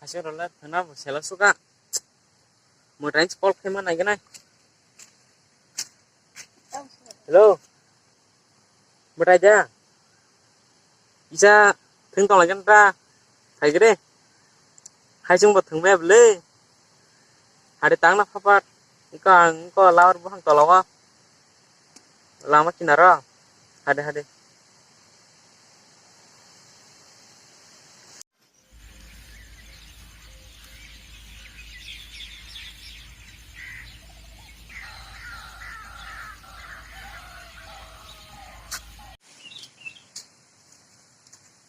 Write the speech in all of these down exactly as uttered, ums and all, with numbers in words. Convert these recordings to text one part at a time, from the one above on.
Aswk rwla thwna bo sela suka. Mwtai se call khaima naiganai. Hello. Mwtai da. Isa thwng tong lagan ta. Thaigre. Hai chwng bo thwng maya bwle. Hari tang na phapat. Engko ang engko lawar buphang tola o. Lama kinaro. Hade hade.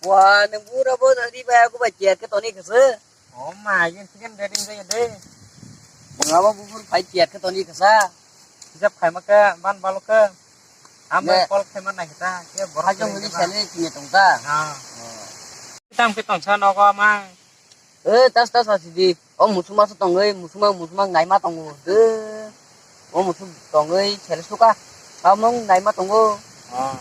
Wa, nang bura bo tadi ba aku ba chair ke toni kasa. Oh ma, yang sekian dari saya deh. Nang apa bubur pai chair ke toni kasa. Hijab khai maka ban balo ke. Ambil Ne. Pol khai mana kita. Ya borok Hajong kering huni kita. Sale kini tong ta. Ha. Oh. Tam ke tong sa nogo mang. Eh, tas tas asidi. O musuma sa tongoi, musuma musuma naima tongo. De. O musum tongoi sel suka. Kamong naima tongo. Ah.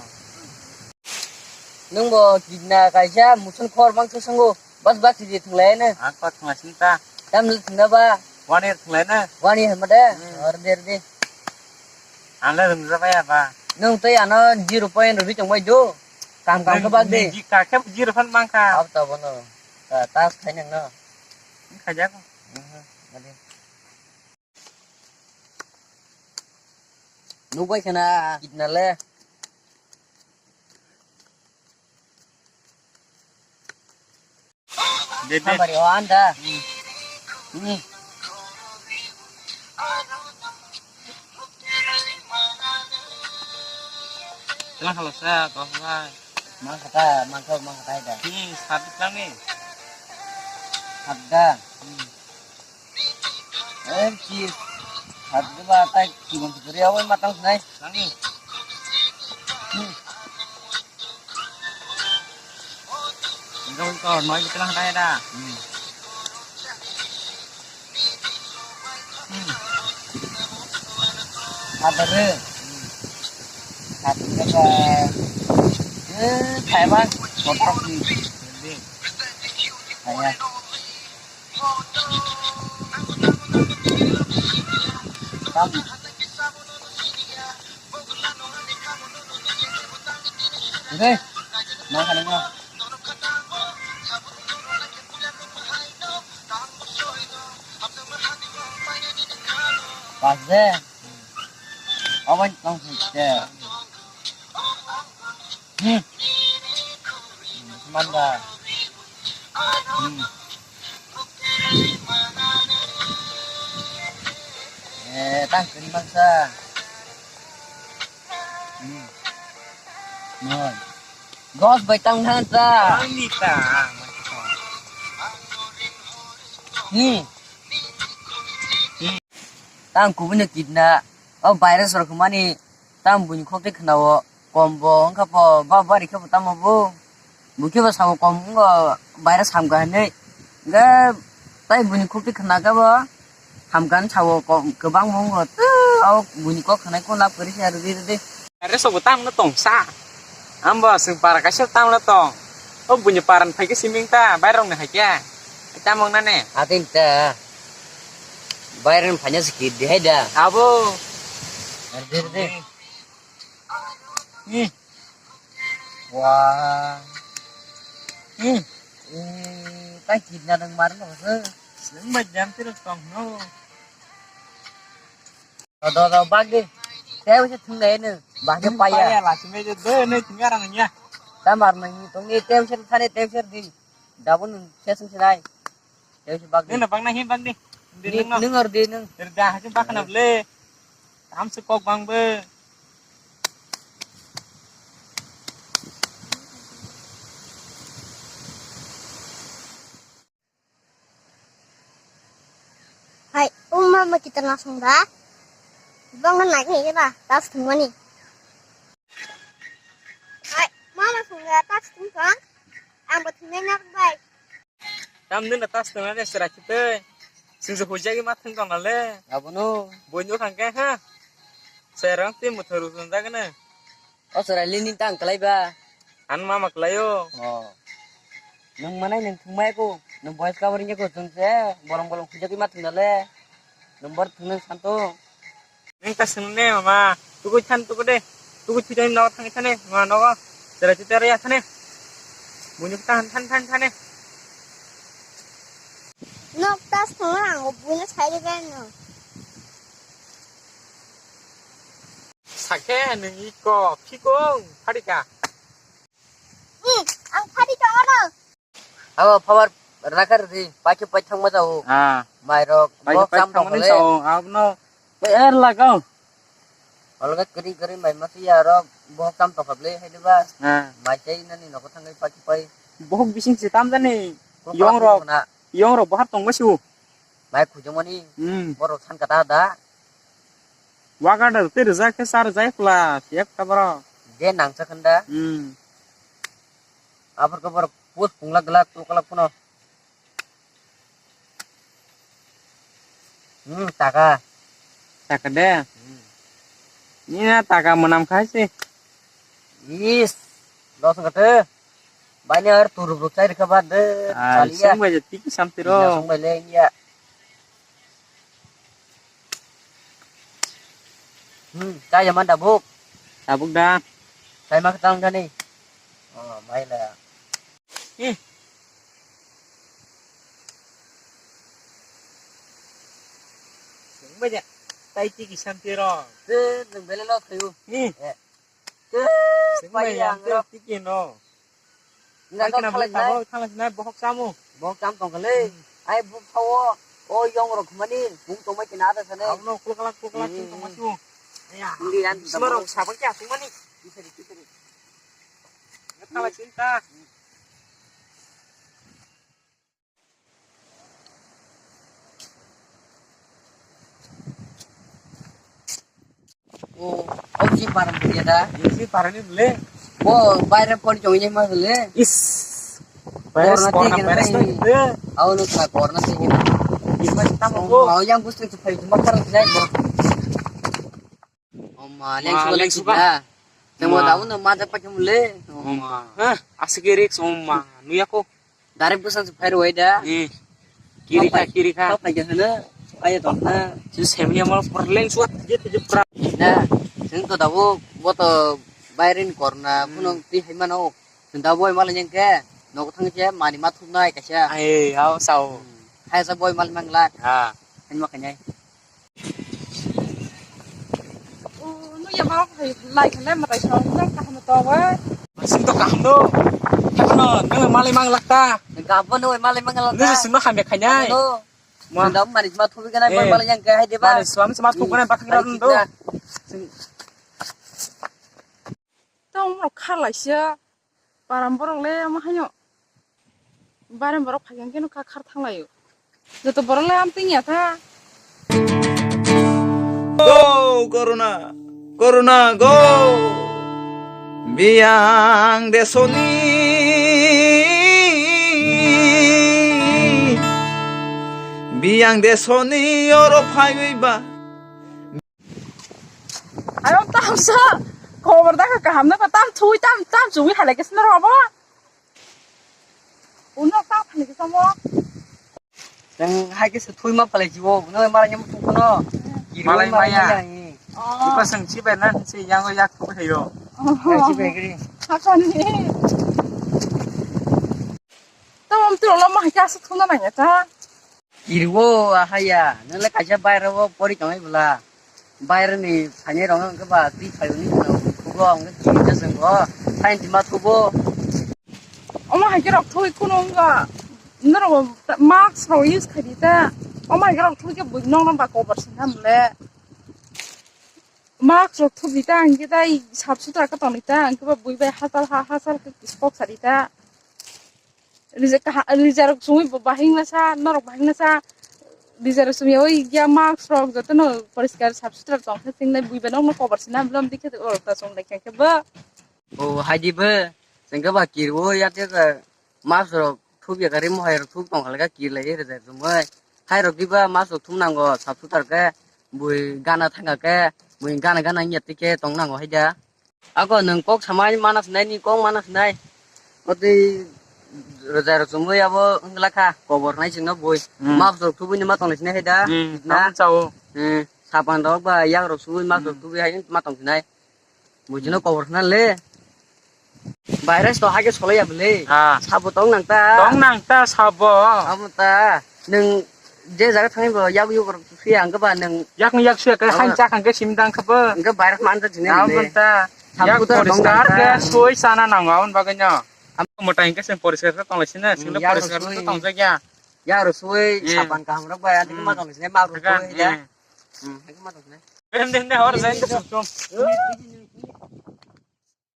Nung bo kidna kaisa musun khor bang se sango. Bas bas sidi thunglai ne. Ang pa thunglai sing ta. Tam le thungna ba. Wani thunglai ne. Wani hema de. Hmm. Or der de. Ang le rung ja ba ya ba. Nung tei ano zero point rwi tong bai do. Kam kam ke bag de. Ji ka ke zero fan mang ka. Ab ta bono. Ta tas khai nang no. Khaja ko. Mhm. Ade. Nubai khana kitna le. De, de. Hamari o anda. Hmm. Hmm. Tengah kalau saya, kalau saya. Mang kata, mang kau, mang kata ida. Hmm, sabit lang ni. Sabda. Hmm. Eh, ki hat ba tai ki bang kuri awan matang nai. Nangni. Hmm. Enggak ko noi kita lang dai da. Hmm. Hmm. Ada re. Hmm. Hat ba. Eh, Taiwan kontrak ni. Jadi. Kaya. Re, ma kani ma. Pas de. Awan tong sih. Hmm. Manda. Hmm. Eh, tang kiri mangsa. Hmm. Noi. Gos bai tang thang ta. Ang ni ta. Hmm. Tang kubui no kidna. O virus rok mani. Tamo buini khok twi khwnao, kom bo wngkha bo, ba bari khe bo tamo bo. Bo khe bo sabo kom wngo, baira samkha hinwi. Hwnkhe tai buini khok twi khwna khe bo hamkha hinwi sabo kom kwbangma wngo. Tei o buini kok khwnai khe lab kwrwi khe rwdi rwdi. Are sobo tamno tongsa. Ambo chwng para kaisa tamno tong. O buini para ni phaikhe siming ta, bairokni haikhe. Tamo wngnani? Atini ta. Bairokni phaina se kid di hai da. Abo. Rwdi rwdi. Hmm. Wah. Hmm. Eh, tai kidna nang mar no se. Nang ba jam tiro tong no. Do do do bag di. Tei se thung le ne. Bag de paya. Paya la sime je do ne thung arang nya. Ta mar nang ni tong ni tei se thane tei se di. Dabun se sung se nai. Tei se bag di. Nang na bag na hi bag di. Di nang no. Nang ar di nang. Ter da ha bag na le. Tamswk kok bang bo. Hai, o mama kita nasong da. Bang na nai ni ba, tas thumani. Hai, mama song da, tas thum kan. Ang bo thumai nak bai. Tam din na tas tong na sera kite. Sing se hojai ma thang tong na le. Abono. Boi no khang ke ha. Serang te muthuru tong da kana. O sera lini tang kalai ba. An mama kalai o. Oh. Nwng manai nwng thwngmai ko, nwng boys cover wngya ko, chwng se bolong bolong khujagwi ma thwngna le, nwng bor thwngna santo. Nwng ta swngno ne mama, tugui than tugu de, tugui thwi nogo thangwi thane, mama nogo, chwrai twi tera ya thane, buino than than than thane. Nok ta swngna ang buino sai de ben no. Sakhe nwng iko phikung pharika. Hmm, ang phari tongo no. Abo power rakar di, paikhe pai thangma jao. Ah. Mai rok, paikhe bok pai cham thangmani rok le. Sao, abono er lagao. Olga kering kering mai masi ya rok, bok cham tokap le, hai diba? Ah. Mai chai nani noko thangai paikhe pai. Bok bising se tam jani, yong rok, yong rok bahar tongma su. Mai khujumani, hmm, borok san kata da. Waga da te rijak khe sa rijak pla, siyak ta borok. Je nangsa khanda. Hmm. Aphar khe borok pus pungla glak tuklak phano. Hmm, taka. Taka de. Hmm. Ni na taka manam khai se. Is, dos ngate. Bani ar turu bruk chai rikha bad de. Ah, chaliya. Sung bai je tiki samti ro. Sung bai le ya. Hmm, chaya man dabuk. Dabuk da. Chai mak tang dani. Oh, mai la. Eh. Sung bai je. Tai tiki samti ro. Eh, nung bele lo thayu. Hmm. Eh. Sing bai yang tiki no. Ina khalai nai. Thanglai nai bohok chamo. Bohok cham tong kale. Hmm. Ai buk sao o yong rok mani bung tong mai kina ada sane. Abono kulkala kulkala sing tong mai chu. Aya. Indi an sima rok sabang kya sing mani. Kisari kisari. Thanglai sing ta. O, o si param puja da. Si param ni bole. O, bayar pon jong ye ma bole. Is. Virus, corona, corona virus ni bole. Au no sa corona se ni. Is ma tamo go. O, yang bus tu phai tu makar jai go. Oma, leng suka, leng suka. Temo daun no ma japa kemule. Oma. Hah, asik risk oma. Nuya ko. Direct bwsang se phai rwai da. Eh. Kiri kha, kiri kha. Phai kha hana. Phai tong kha. Su semi amal perleng suat je te je pra. Na, sing to dabu boto bairin korna, hmm, kuno ti hai mano. Sing dabu ai mala nyang ke. Nok thang je mani ma thup nai kaisa. Ai, hao sao. Hmm. Hai sa boi mal mang lak. Ha. Hai ma kanyai. Nung ya ma lai kha lai matai sa nung kaham to wa. Sing to kaham do. Kaham no, nung malai mang lakta. Gabo no malai mang lakta. Nung sing no hamya khanya. Ma da mari ma thubi kana, eh, malai yang ka hai de ba. Mari suam sma thubi kana, bathang ran do. Tong mo khalai sia. Param borok le omo haino. Barem borok phai khe no kha khar thang laio. Joto borok le amtwing ya tha. Go, Corona! Corona, go! Biyang desoni, biyang desoni oro phaiwi ba. Ayong tamsa, khobor da kha kaham na, tam thui, tam, tam chugwi halai khe sna robo. Uno ta phani khe samo. Nang hai khe se thui ma phalai jibo, uno mara nyam tu kono. Malai maya. Oh. Ipa sang si bai nan si yang yak tu khayo. Oh. Hai si bai gri. Hakani. Tamam tu lo ma kya sa thuna nang ya ta. Kirwo ahaya, nang le kaisa baira wo pori tongai bula. Baira ni phani rong ang ba twi phai ni kugo ang kiri jasang go. Hai ti ma thubo. Omo hai khe rok thui kuno wngkha. Norok mask rok use khai di ta. Omo hai khe rok thui khe buino nang ba kobar sina mole. Mask rok thup di ta, hingke tai sap sutra khe tong di ta, hingke bo bui bai hachal ha, hachal khe kok sa di ta. Rija kaha, rija rok chumui bo bahing masa, norok bahing masa. Rija rok chumui oi ya mask rok joto no poriskar sap sutra tong khe, tingnai bui bai nokno kobar sina, blom dikhe orok ta chong lai khe bo. O hai di bo, chwng khe ba kir o ya khe ba mask rok thup ya kari mohai rok thup tong kha lai kha kir lai rija chumui. Hai rok di ba mask rok thum nango sap sutra khe, bui gana thang kha khe, bui gana gana ya twi khe tong nango hai da. Ako nwng kok samai mana sinai, ni kok mana sinai. Oti Roja rok chumui abo wngla kha, kobor nai chwngno bui. Hmm. Mask rok tubui ni ma tong sinai hai da. Hmm, na? Tamo chao. Hmm, sapan rok ba yak rok subui mask rok tubui hai ma tong sinai. Bui chwngno kobor khna le. Virus to hake solai ya bwle. Ha. Sabo tong nang ta. Tong nang ta sabo. Amo ta. Nwng je jaga thangwi bo yak yuk rok suya hwnkhe ba nwng. Yak ni yak suya khe hain chak hwnkhe simi dang khe bo. Hwnkhe virus man ta jini bwle. Amo ta. Yak poriskar khe soi chana nango aboni bagwi no. Amo mwtai hwnkhe chwng poriskar khe tong lai sini, chwng le poriskar khe tong jak ya. Yak rok soi sapan kaham rok bai, ani khe ma tong lai sini, mak rok soi da. Hmm, hwnkhe ma tong lai. Bem de de hor jai.